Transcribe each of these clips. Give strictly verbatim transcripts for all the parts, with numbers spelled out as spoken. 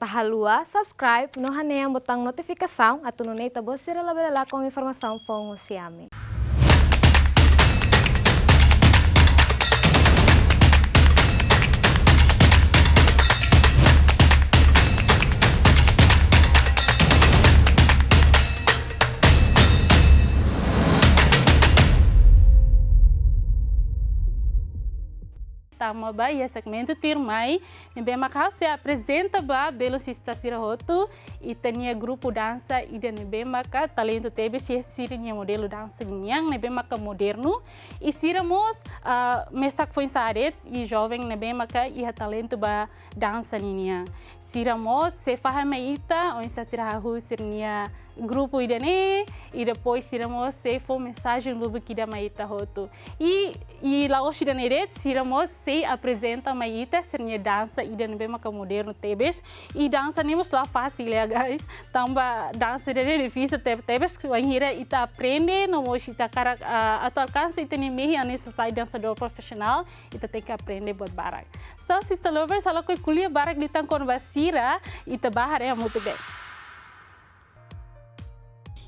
Ita haluha subscribe no hanehan butaun notifikasaun atu nune'e ita-boot sira labele lakon informasaun foun husi ami. Tama ba iha segmentu tuirmai, ne'ebé mak ha'u sei aprezenta ba belun sista sira hotu ita-nia grupu dansa ida ne'ebé maka talentu tebes iha sira-nia modelu dansa nian ne'ebé maka modernu. I sira mós, ah, mesak foin-sa'e de'it i joven ne'ebé maka iha talentu ba dansa ninian. Sira mós sei fahe mai ita oinsá sira hahú sira-nia grupu ida-ne'e, i depois sira mós sei fó mensajen lubuk ida mai ita hotu. I, i la'ós ida-ne'e de'it, sira mós sei aprezenta mai ita sira-nia dansa ida ne'ebé maka modernu tebes. I dansa ne'e mós la fasil ya, guys. Tanba dansa ida-ne'e difisil te-, tebes, wainhira ita aprende, no mós ita hakarak, ah, atu alkansa ita-nia mehi hanesan sai dansadór profisionál, ita tenke aprende buat barak. So, sister lovers, ha'u lakohi ko'alia barak liután kona-ba sira, ita bá haree hamutuk de'it.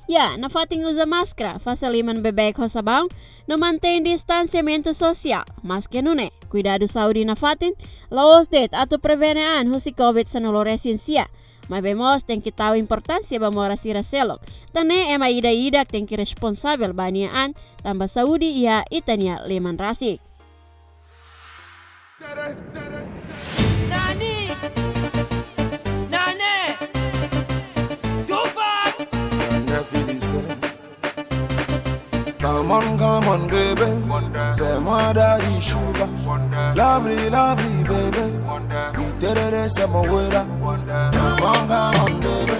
Ya, nafatin uza máskara, fase liman beibeik ho sabaun, no mantein distansiamentu sosiál. Maske nune'e, kuidadu saúde nafatin, la'ós de'it atu prevene an husi covid sanulu resin sia. Maibé mós tenke tau importánsia ba moras sira seluk. Tan ne'e ema ida-idak tenke responsavel ba nia an, tanba saúde iha ita-nia liman rasik. Nani? Nane? Tufan? Come on, come on, baby. Say my daddy sugar. Lovely, lovely, baby. We did it, say my way. Come on, come on, baby.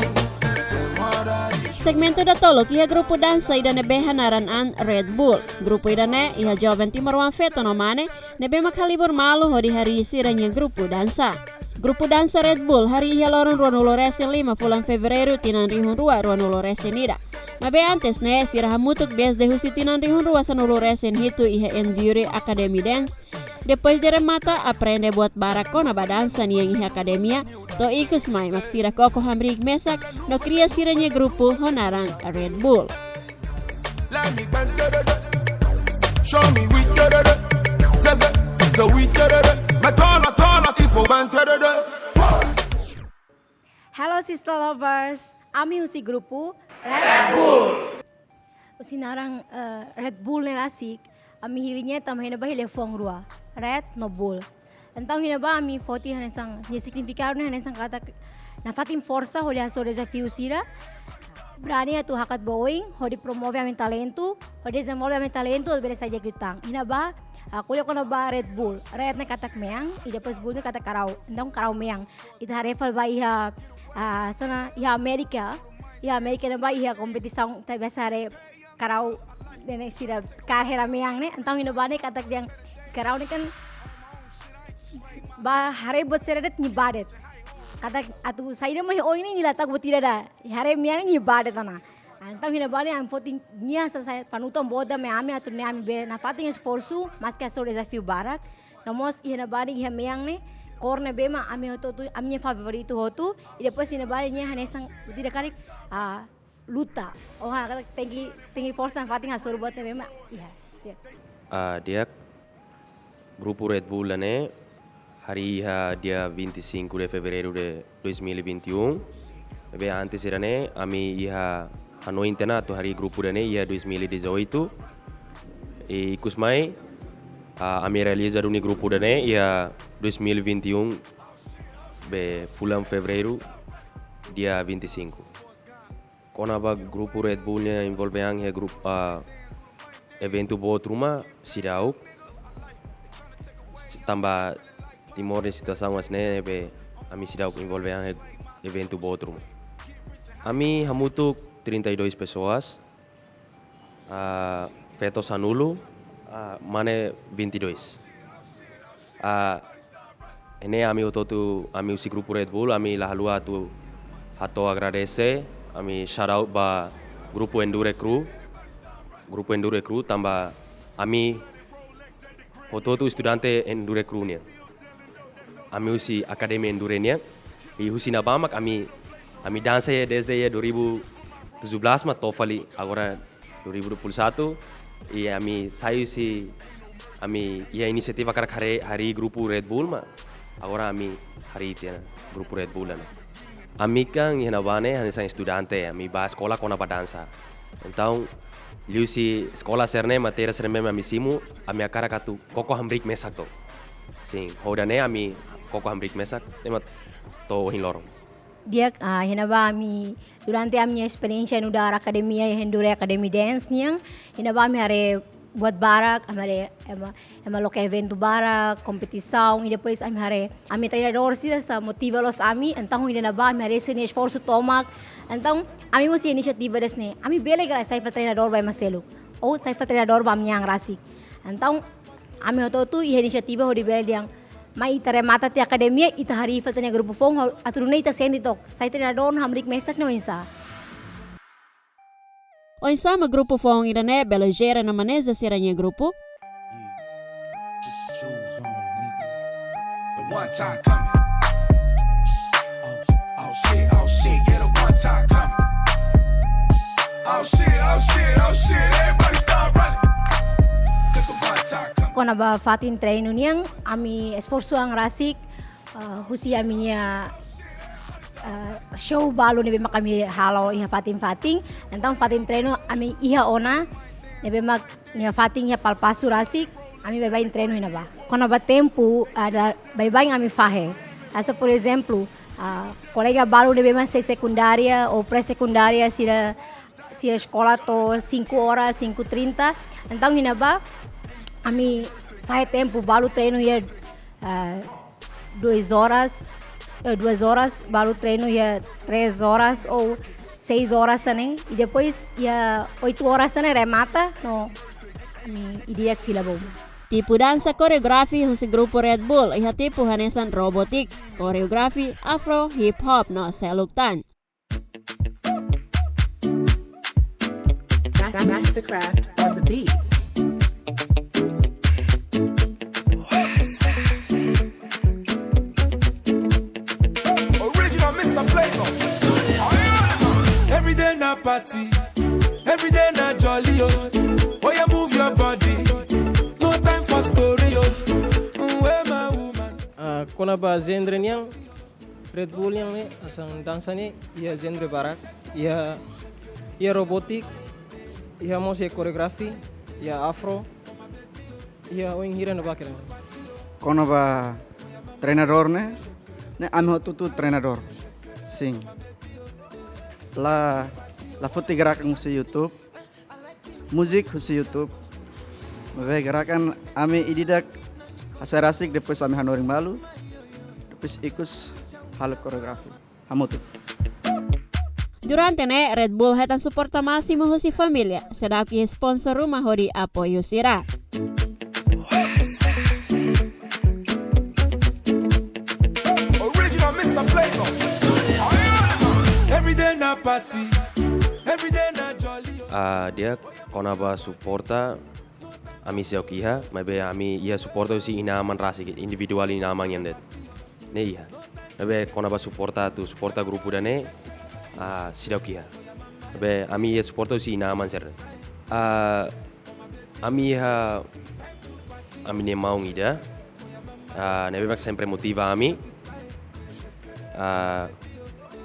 Say my daddy sugar. Segmentu datoluk iha grupu dansa ida ne'ebé hanaran an Red Bull. Grupu ida-ne'e iha joven timoroan feto no mane, ne'ebé mak halibur malu hodi harii sira-nia grupu dansa. Grupu dansa Red Bull harii iha loron ruanulu resin lima fulan Fevereiru tinan rihun rua ruanulu resin ida. Maibé antes ne'e sira hamutuk dezde husi tinan rihun rua sanulu resin hitu iha Endure Academy Dance. Depois de remata, aprende buat barak kona-ba dansa nian iha akademia, to'o ikus mai mak sira koko hamriik mesak, no kria sira-nia grupu ho naran Red Bull. Let me bend, da, da, da. Show me weak, da, da, da. Say, say, say weak, da, da, da. Me tola, tola, tifo, bend, da, da, da. Hello, sister lovers. Ami husi grupu Red Bull. Husi naran, eh, Red Bull ne'e rasik, ami hili nia tanba iha ne'ebá iha liafuan rua, Red no Bull. Entaun iha ne'ebá ami foti hanesan, nia signifikadu ne'e hanesan katak nafatin forsa hodi hasoru dezafiu sira, brani atu hakat ba oin, hodi promove ami-nia talentu, hodi dezenvolve ami-nia talentu, hodi bele sai di'ak liután. Iha ne'ebá, ah, ko'alia kona-ba Red Bull. Red ne'e katak mean, i depois Bull ne'e katak karau. Entaun karau mean. Ita haree fali ba iha, ah, hanesan iha Amérika, iha Amérika ne'ebá iha kompetisaun ita biasa haree karau ne'e sira kaer hela mean ne'e, entaun iha ne'ebá ne'e katak dehan karau ne'e kan bá haree buat sira de'it nia bá de'it. Katak atu saida mai oin ne'e nia la ta'uk buat ida ida. Haree mean ne'e nia bá de'it ona. Entaun iha ne'ebá ne'e ami foti nia hanesan panutan boot ida mai ami atu nune'e ami bele nafatin esforsu, maske hasoru dezafiu barak. No mós iha ne'ebá ne'e iha mean ne'e, kór ne'ebé mak ami hotu-hotu, ami-nia favoritu hotu, i depois iha ne'ebá ne'e nia hanesan buat ida karik, ah, luta. Oh, ha, katak tenke, tenke forsa nafatin hasoru buat ne'ebé mak iha. Ya. Ah, di'ak, grupu Red Bull ida-ne'e harii iha dia vinte e cinco de fevereiro de dois mil e vinte e um. Maibé antes ida-ne'e, ami iha hanoin tiha ona atu harii grupu ida-ne'e iha dois mil e dezoito. I ikus mai, ah, ami realiza duni grupu ida-ne'e iha dois mil e vinte e um, be fulan Fevereiru, dia vinte e cinco. Kona-ba grupu Red Bull nia envolve an iha grupu, ah, eventu boot ruma seidauk. Tanba Timor nia situasaun hanesan ne'e, be ami seidauk envolve an iha eventu boot ruma. Ami hamutuk trinta e dois pessoas, ah, feto sanulu, ah, mane vinte e dois. Ah, iha ne'e ami hotu-hotu, ami husi grupu Red Bull, ami la haluha atu hato'o agradese, ami shout out ba grupu Endure Crew, grupu Endure Crew, tanba ami hotu-hotu estudante Endure Crew nian. Ami husi Akademia Endure nian. I husi ne'ebá mak ami, ami dansa iha desde iha dua ribu tujuh belas mak to'o fali agora dua ribu dua puluh satu, i ami sai husi ami iha inisiativa hakarak harii, harii grupu Red Bull mak agora ami harii tiha ona grupu Red Bull ona. Ami kan iha ne'ebá ne'e hanesan estudante, ami bá eskola kona-ba dansa. Entaun, liuhusi eskola sira-ne'e, matéria sira-ne'ebé ami simu, ami hakarak atu koko hamriik mesak to'ok. Sin, ho ida-ne'e ami koko hamriik mesak, ema to'o ohin loron. Di'ak, ah, iha ne'ebá ami, durante ami-nia esperiénsia nu'udar akademia, iha Endure Academy Dance nian, iha ne'ebá ami haree buat barak, ami haree ema, ema loke eventu barak, kompetisaun, i depois ami haree, ami treinadór sira sa motiva loos ami, entaun iha ne'ebá ami haree sira-nia esforsu tomak, entaun ami mós iha inisiativa hanesan ne'e, ami bele ka lae sai fali treinadór ba ema seluk, ou sai fali treinadór ba ami-nia an rasik. Entaun ami hotu-hotu iha inisiativa hodi bele dehan, mai ita remata tiha akademia, ita harii fali ita-nia grupu foun, ho-, atu nune'e ita sente took, sai treinadór no hamriik mesak ne'e oinsá. Oinsá mak grupu foun ida-ne'e bele jere no maneja sira-nia grupu? The one time coming. Oh, oh shit, oh shit, yeah, the one time coming. Oh shit, oh shit, oh shit, everybody start running. 'Cause the one time coming. Kona-ba fatin treinu nian, ami esforsu an rasik, ah, husi ami-nia, ah, show balu ne'ebé mak ami halo iha fatin-fatin. Entaun fatin treinu ami iha ona, ne'ebé mak nia fatin iha Palpasu rasik, ami baibain treinu iha ne'ebá. Kona-ba tempu, ah, baibain ami fahe. Hanesan, por ezemplu, ah, kolega balu ne'ebé mak sei sekundária ou pré-sekundária sira, sira eskola to'o cinco horas, cinco e trinta. Entaun iha ne'ebá ami fahe tempu balu treinu iha, ah, duas horas, eh, duas horas, balu treinu iha três horas ou seis horas hanesan ne'e, i depois iha oito horas hanesan ne'e remata, no, ami ida-idak fila ba uma. Tipu dansa koreografi husi grupu Red Bull iha tipu hanesan robotik, koreografi, afro, hip hop no seluk tan. Mas-, Mastercraft on the beat. Original Mister Flavor. Every day na party, every day na jolly, oh. Oh yeah, move your body. No time for story, oh. Mm, where my woman? Ah, kona-ba genre nian, Red Bull nian ne'e, hanesan dansa ne'e, iha genre barak, iha, iha robotik, iha mós iha koreografi, iha afro, iha oin hira no bakira. Kona-ba treinadór ne'e, ne'e ami hotu-hotu treinadór. Sin. La, la foti gerakan husi YouTube. Múzika husi YouTube. Maibé gerakan ami ida-idak hasai rasik, depois ami hanorin malu. Depois ikus halo koreografi. Hamutuk. Durante ne'e, Red Bull hetan suporta másimu husi família, seidauk iha sponsor ruma hodi apoiu sira. Original Mister Flavor. Every day na party, every day na jolly. Ah, di'ak, kona-ba suporta, ami seidauk iha, maibé ami iha suporta husi inan-aman rasik, individuál inan-aman nian de'it. Ne'e iha. Maibé kona-ba suporta atu suporta grupu ida-ne'e, ah, seidauk iha. Maibé ami iha suporta husi inan-aman sira. Ah, ami iha ami-nia maun ida, ah, ne'ebé mak sempre motiva ami. Ah,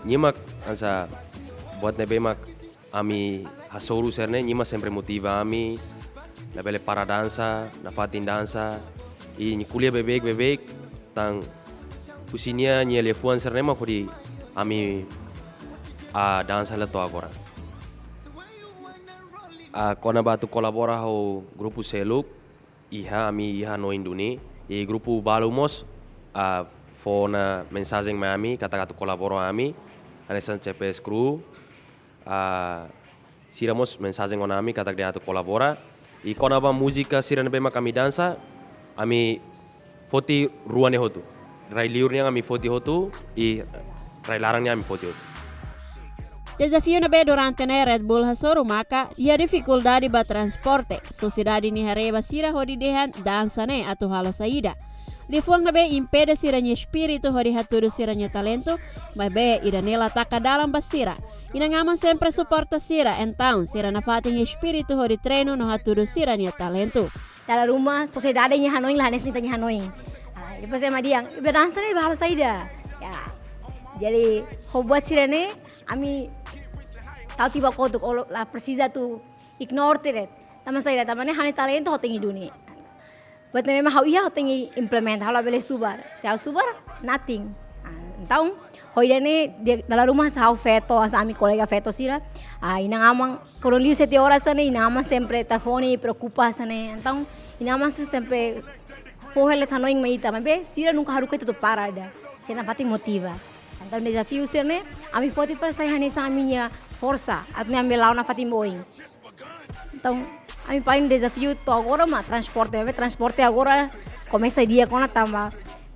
nia mak hanesan buat ne'ebé mak ami hasoru sira-ne'e, nia mak sempre motiva ami, labele para dansa, nafatin dansa, i nia ko'alia beibeik, beibeik, tan husi nia, nia liafuan sira-ne'e mak hodi ami, ah, dansa hela to'o agora. Ah, kona-ba atu kolabora ho grupu seluk, iha, ami iha hanoin duni, i grupu balu mós, ah, fó ona mensajen mai ami, katak atu kolabora ho ami, hanesan C P S Crew, ah, sira mós mensajen ona ami katak dehan atu kolabora. I kona-ba múzika sira ne'ebé mak ami dansa, ami foti rua ne'e hotu. Rai liur nian ami foti hotu, i rai laran nian ami foti hotu. Dezafiu ne'ebé durante ne'e Red Bull hasoru maka iha difikuldade ba transporte, sosiedade nia haree ba sira hodi dehan dansa ne'e atu halo saida. Liafuan ne'ebé impede sira-nia espíritu hodi hatudu sira-nia talentu, maibé ida-ne'e la taka dalan ba sira. Inan-aman sempre suporta sira, entaun sira nafatin espíritu hodi treinu no hatudu sira-nia talentu. Dala ruma sosiedade nia hanoin la hanesan ita-nia hanoin. Ah, depois ema dehan, "Berdansa ne'e ba halo saida?" Ya. Jadi, ho buat sira-ne'e, ami tau tiba kotuk, oh, la presiza atu ignore tiha de'it. Tanba saida, tanba ne'e ha'u-nia talentu ha'u tenke duni. Buat ne'ebé mak ha'u iha ha'u tenke implementa, ha'u labele subar. Se ha'u subar, nothing. Ah, entaun, ho ida-ne'e, dala ruma hanesan ha'u feto, hanesan ami kolega feto sira. Ah, inan-aman, kuandu liu sete horas hanesan ne'e, inan-aman sempre telefone, preokupa hanesan ne'e. Entaun, inan-aman se-, sempre fó hela hanoin mai ita, maibé sira nunka haruka ita atu para ida. Sira nafatin motiva. Entaun, dezafiu sira-ne'e, ami foti para sai hanesan ami-nia forsa, atu nune'e ami la'o nafatin ba oin. Entaun, ami paling dezafiu to'o agora mak transporte, maibé transporte agora komesa di'ak ona tanba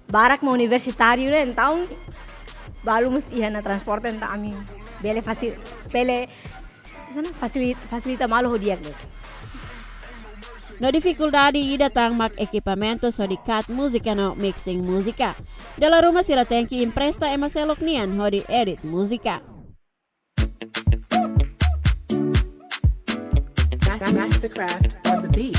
barak mak universitáriu ne'e, entaun balu mós iha ona transporte, entaun ami bele fasi-, bele, sana, fasili-, fasilita malu ho di'ak de'it. No difikuldade ida tan mak ekipamentus hodi kat múzika no mixing múzika. Dala ruma sira tenke empresta ema seluk nian hodi edit múzika. Mastercraft on the beat.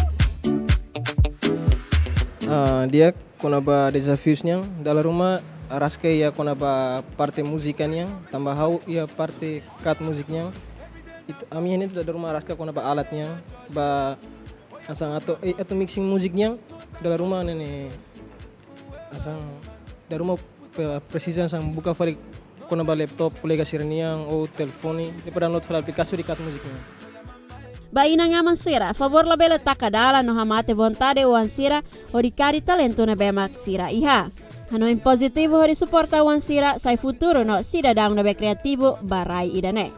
Ah, di'ak, kona-ba dezafius nian, dala ruma araska iha kona-ba parte múzika nian, tanba ha'u iha parte kat múzika nian. It-, ami hanesan dala ruma araska kona-ba alat nian, ba hanesan atu, eh, atu mixing múzika nian, dala ruma ne'e hanesan dala ruma pre-, presiza hanesan buka fali kona-ba laptop kolega sira-nian ou telefone, depois download fali aplikasi hodi kat múzika nian. Ba inan-aman sira, favór labele taka dalan no hamate vontade oan sira hodi kari talentu ne'ebé mak sira iha. Hanoin pozitivu hodi suporta oan sira sai futuru no sidadaun ne'ebé kriativu ba rai ida-ne'e.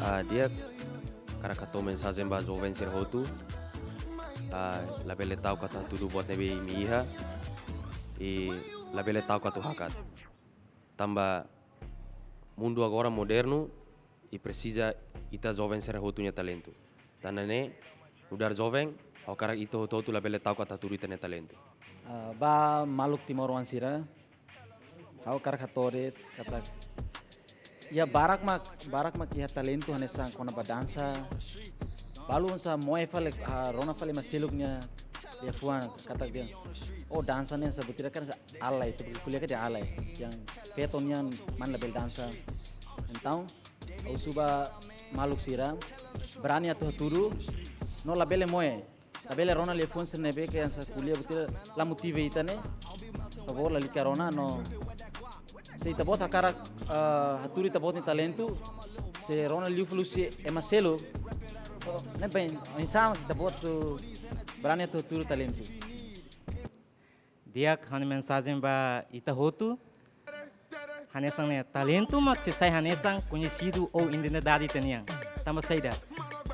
Ah, di'ak, hakarak hato'o mensajen ba joven sira hotu. Ah, labele ta'uk atu hatudu buat ne'ebé imi iha, i labele ta'uk atu hakat. Tanba mundu agora modernu, i presiza ita joven sira hotu nia talentu. Tan ne'e, nu'udar joven, ha'u hakarak ita hotu-hotu labele ta'uk atu hatudu ita-nia talentu. Ah, ba maluk Timor oan sira, ha'u hakarak hato'o de'it katak, iha barak mak, barak mak iha talentu hanesan kona-ba dansa. Balu hanesan moe fali, ah, rona fali ema seluk nia liafuan katak dehan, "Oh, dansa ne'e hanesan buat ida kan hanesan alai, atu ko'alia katak alai. Yang feto nian mak labele dansa." Entaun, ha'u husu ba maluk sira, brani atu hatudu, no labele moe. Labele rona liafuan sira ne'ebé ke hanesan ko'alia buat ida la motiva ita ne'e. Favór lalika rona no. Se ita-boot hakarak, eh, hatudu ita-boot nia talentu, se rona liu fali husi ema seluk, ne'ebé, oinsá ita-boot atu brani atu hatudu talentu. Di'ak, ha'u-nia mensajen ba ita hotu. Hanesan ne'e, talentu mak sei sai hanesan koñesidu ou identidade ita-nian. Tanba saida?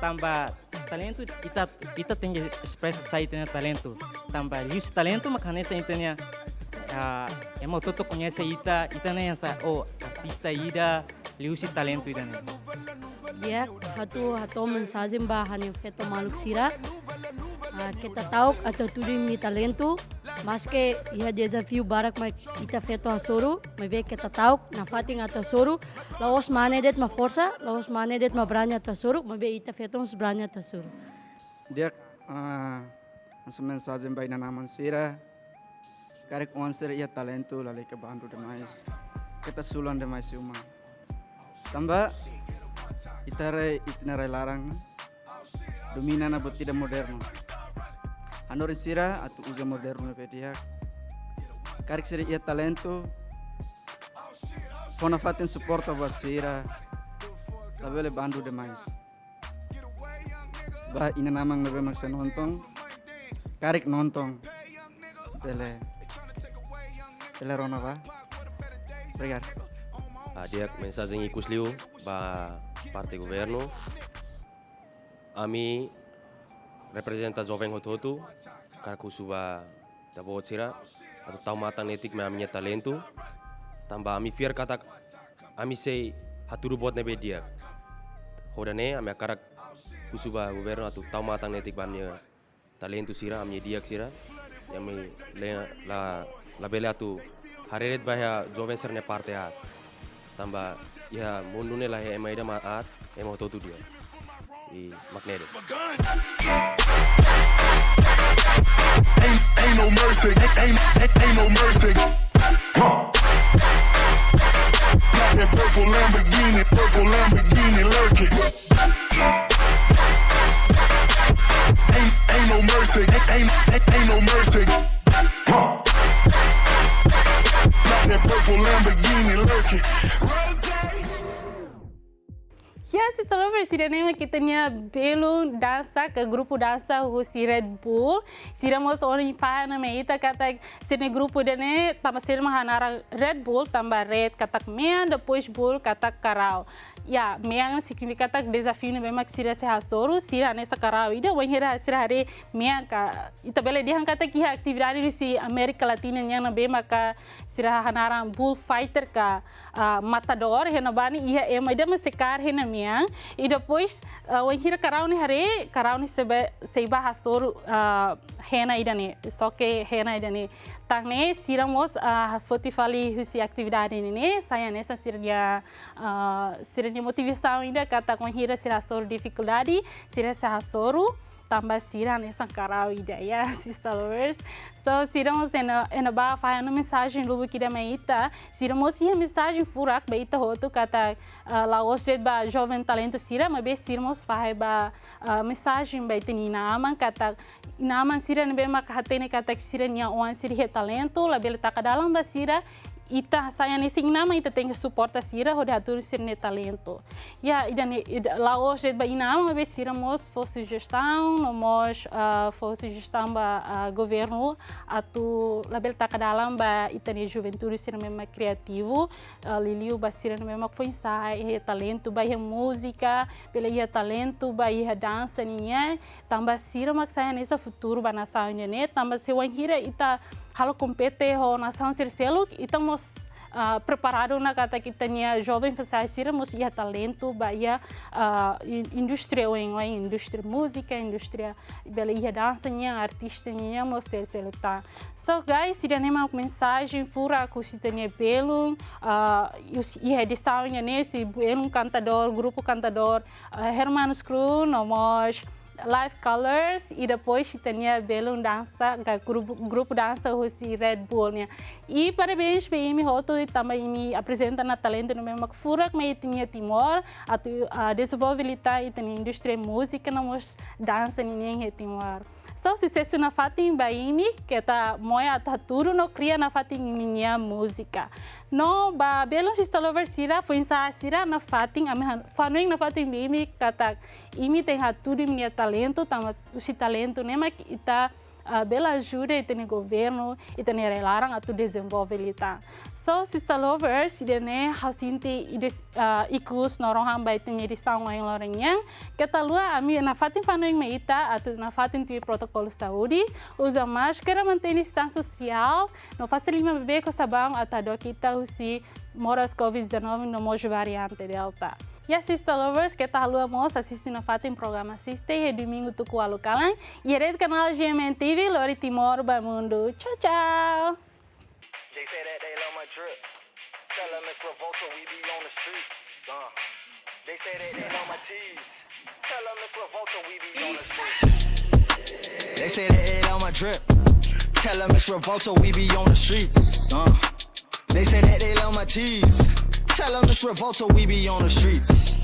Tanba talentu ita, ita tenke espresa sai ita-nia talentu. Tanba liuhusi talentu mak hanesan ita-nia, ah, ema hotu-hotu koñese ita, ita ne'e hanesan, oh, artista ida, liuhusi talentu ida-ne'e. Di'ak, ha'u atu hato'o mensajen ba ha'u-nia feto maluk sira. Ah, keta ta'uk atu hatudu imi-nia talentu. Maske iha dezafiu barak mak ita feto hasoru, maibé keta ta'uk, nafatin atu hasoru. La'ós mane de'it mak forsa, la'ós mane de'it mak brani atu hasoru, maibé ita feto mós brani atu hasoru. Di'ak, ah, hanesan mensajen ba inan-aman sira. Karik oan sira iha talentu, lalika bandu demais. Keta sulan demais uma. Tanba ita rai, ita-nia rai-laran domina ona buat ida modernu. Hanorin sira atu uza modernu ne'ebé di'ak. Karik sira iha talentu, fó nafatin suporta ba sira, labele bandu demais. Ba inan-aman ne'ebé mak sei nonton, karik nonton. Bele, bele rona ba. Obrigadu. Ah, di'ak, mensajen ikus liu ba parte governu. Ami reprezenta joven hotu-hotu, hakarak husu ba ita-boot sira atu tau matan netik mai ami-nia talentu. Tanba ami fiar katak ami sei hatudu buat ne'ebé di'ak. Ho ida-ne'e, ami hakarak husu ba governu atu tau matan netik ba ami-nia talentu sira, ami-nia di'ak sira. Ami la, la, labele atu haree de'it ba iha joven sira-nia parte aat. Tanba iha mundu ne'e la iha ema ida mak aat, ema hotu-hotu di'ak. I mak ne'e de'it. Ain't, ain't no mercy, ain't, ain't, ain't no mercy. Huh. Got that purple Lamborghini, purple Lamborghini lurking. Ain't, ain't no mercy, ain't, ain't, ain't no mercy. Huh. Got that purple Lamborghini lurking. Rosé. Yes, sista lovers, ida-ne'e mak ita-nia belun dansa ka grupu dansa husi Red Bull. Sira mós ohin fahe ona mai ita katak sira-nia grupu ida-ne'e tanba sira mak hanaran Red Bull, tanba red katak mean, depois bull katak karau. Ya, mean signifika katak dezafiu ne'ebé mak sira sei hasoru, sira hanesan karau ida, wainhira sira haree mean ka, ita bele dehan katak iha atividade husi Amérika Latina nian ne'ebé maka sira hanaran bullfighter ka, ah, matadór, iha ne'ebá ne'e iha ema ida mak sei kaer hena mean, i depois, ah, wainhira karau ne'e haree, karau ne'e sei ba, sei ba hasoru, ah, hena ida-ne'e, soke hena ida-ne'e. Tan ne'e, sira mós, ah, foti fali husi atividade ne'e, sai hanesan sira-nia, ah, sira-nia motivasaun ida katak wainhira sira hasoru difikuldade, sira sei hasoru, tanba sira hanesan karau ida, ya, sista lovers. So, sira mós iha ne'e, iha ne'ebá fahe ona mensajen lubuk ida mai ita. Sira mós iha mensajen furak ba ita hotu katak, ah, la'ós de'it ba joven talentu sira, maibé sira mós fahe ba, ah, mensajen ba ita-nia inan-aman katak, inan-aman sira ne'ebé mak hatene katak sira-nia oan sira iha talentu, labele taka dalan ba sira, ita sai hanesan inan-aman ita tenke suporta sira hodi hatudu sira-nia talentu. Ya, ida-ne'e, ida, la'ós de'it ba inan-aman, maibé sira mós fó sujestaun, no mós, ah, fó sujestaun ba, ah, governu atu labele taka dalan ba ita-nia juventude sira ne'ebé mak kriativu, ah, liuliu ba sira ne'ebé mak foin-sa'e iha talentu ba iha múzika, bele iha talentu ba iha dansa nian, tanba sira mak sai hanesan futuru ba nasaun ida-ne'e, tanba se wainhira ita halo kompete ho nasaun sira seluk, ita mós, ah, preparadu ona katak ita-nia joven foin-sa'e sira mós iha talentu ba iha, ah, in-, indústria oioin, indústria múzika, indústria bele iha dansa nian, artista nian, mós sel-, seluk tan. So guys, ida-ne'e mak mensajen furak husi ita-nia belun, ah, husi, iha edisaun ida-ne'e husi belun kantadór, grupu kantadór, ah, Hermanus Crew, no mós Life Colors, i depois ita-nia belun dansa, ka grupu, grupu dansa husi Red Bull nian. I parabéns ba imi hotu, tanba imi aprezenta ona talentu ne'ebé mak furak mai ita-nia Timor, atu, ah, dezenvolve liután ita-nia indústria múzika, no mós dansa nian iha Timor. So, susesu nafatin ba imi, keta moe atu hatudu no kria nafatin imi-nia múzika. No, ba belun sista lover sira, foin-sa'e sira nafatin, ami han-, fó hanoin nafatin ba imi katak imi tenke hatudu imi-nia talentu, tanba husi talentu ne'e mak ita, ah, bele ajuda ita-nia governu, ita-nia rai-laran atu dezenvolve liután. So, sista lovers, ida-ne'e ha'u sente ida, ah, ikus no rohan ba ita-nia edisaun ohin loron nian. Keta haluha, ami nafatin fó hanoin mai ita atu nafatin tuir protokolu saúde, uza máskara, mantein distánsia sosiál, no fase liman beibeik ho sabaun atu hadook ita husi moras covid dezanove no mós variante Delta. Ya, sista lovers, keta haluha mós asiste nafatin programa Asiste iha domingu tuku ualu kalan, iha rede kanál G M N T V, lori Timor ba mundu. Tchau, tchau! They say that they love my drip. Tell 'em it's Revolta, we be on the streets. Uh. They say that they love my tees. Tell 'em it's Revolta, we be on the streets. They say that they love my drip. Tell 'em it's Revolta, we be on the streets. Uh. They say that they love my tees. Tell 'em it's Revolta, we be on the streets.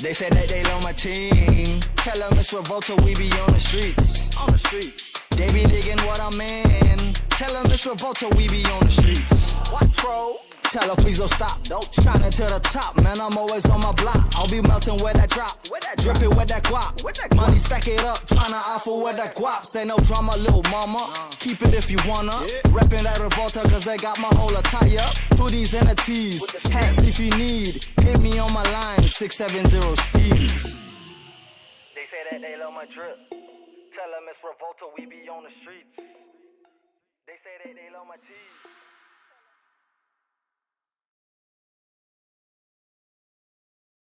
They say that they love my team. Tell 'em it's Revolta, we be on the streets. On the streets. They be digging what I'm in. Tell 'em it's Revolta, we be on the streets. What, bro? Tell her please don't stop. Don't. Shining to the top, man, I'm always on my block. I'll be melting with that drop. With that drop. Dripping with that guap. With that guap. Money stack it up, tryna offer with that guap. Say no drama, little mama. Uh. Keep it if you wanna. Yeah. Reppin' that Revolta 'cause they got my whole attire. Hoodies and a tees. With the hats if you need. Hit me on my line, six seven zero Steez. They say that they love my drip. Tell 'em it's Revolta, we be on the streets. They say that they love my tees.